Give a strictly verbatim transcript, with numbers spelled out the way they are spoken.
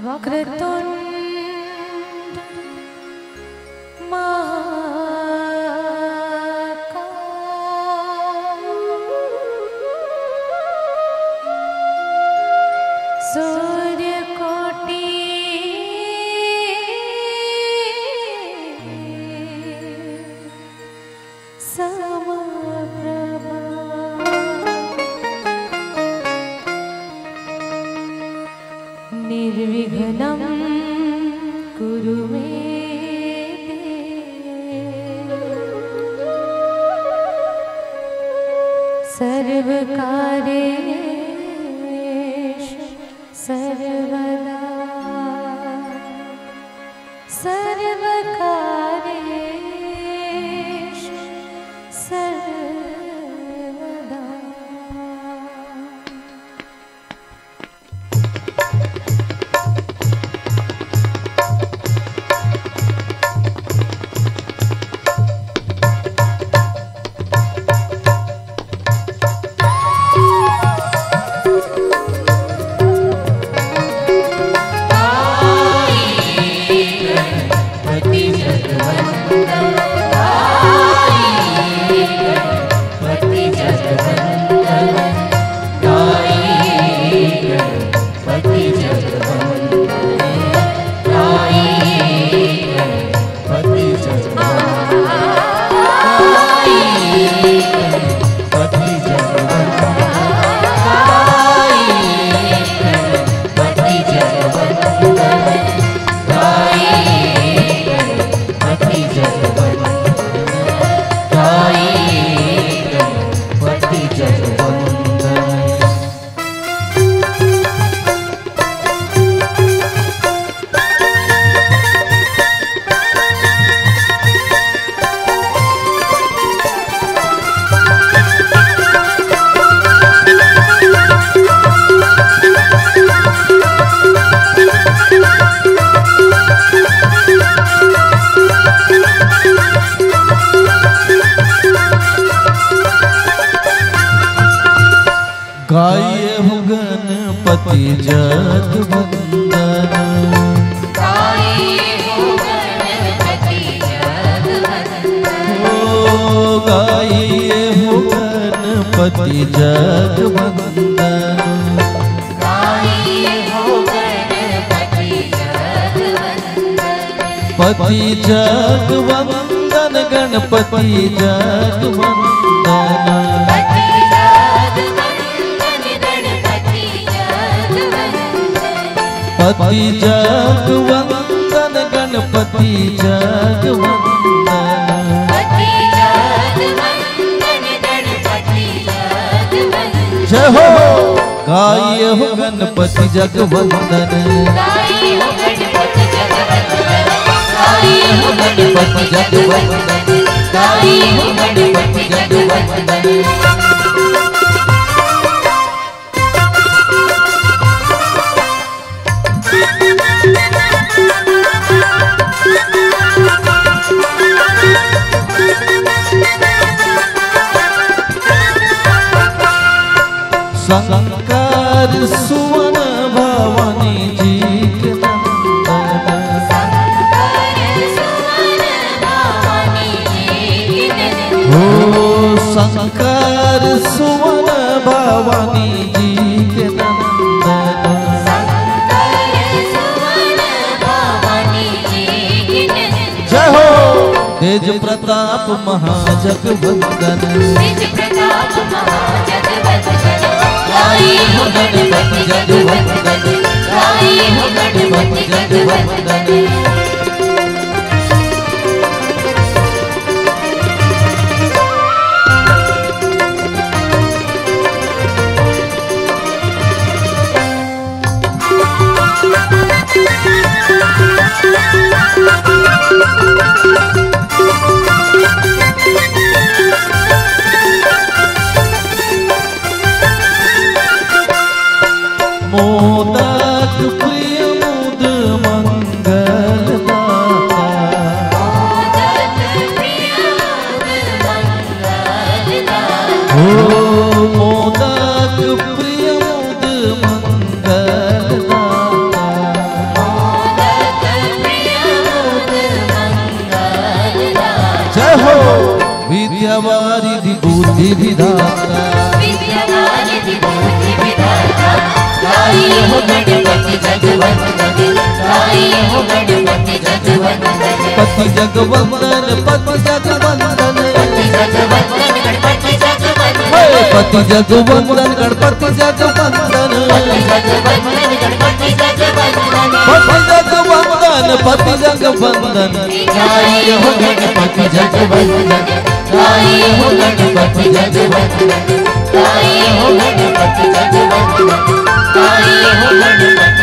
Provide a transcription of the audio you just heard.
वक्रतुण्ड महाकाय सूर्यकोटि समप्रभा। निर्विघ्नं कुरु मे देव सर्वकार्येषु सर्वदा। सर्वकार्येषु सर्वदा। गाए हो गणपति जग वंदन। गाए हो गणपति जग वंदन। ओ गाए हो गणपति जग वंदन। गाए हो गणपति जग वंदन। पति जग वंदन, गणपति जग वंदन। पति जग वंदन, गणपति जग वंदन। पति जग वंदन, गणपति जग वंदन। पति जग वंदन, गणपति जग वंदन। जय हो। गाए हो गणपति जग वंदन। गाए हो गणपति जग वंदन। गाए हो गणपति जग वंदन। गाए हो गणपति जग वंदन। शंकर सुवन भवानी जी के नंदन। शंकर सुवन भवानी जी के नंदन। हो शंकर सुवन भवानी जी के नंदन। शंकर सुवन भवानी जी के नंदन। जय हो। तेज प्रताप महाजगवंदन। तेज प्रताप महाजगवंदन। गाए हो गणपति जग वंदन। गाए हो गणपति जग वंदन। विधाता। विद्या वारिधि बुद्धि विधाता, गाई हो गणपति जग वंदन, गाई हो गणपति जग वंदन। पति जग वंदन, पति जग वंदन। पति जग वंदन, गणपति जग वंदन। हे, पति जग वंदन, गणपति जग वंदन। पति जग वंदन, गणपति जग वंदन। पति जग वंदन, पति जग वंदन। गाई हो गणपति जग वंदन, गाई हो गणपति जग वंदन, गाई हो गणपति जग वंदन, गाई हो गणपति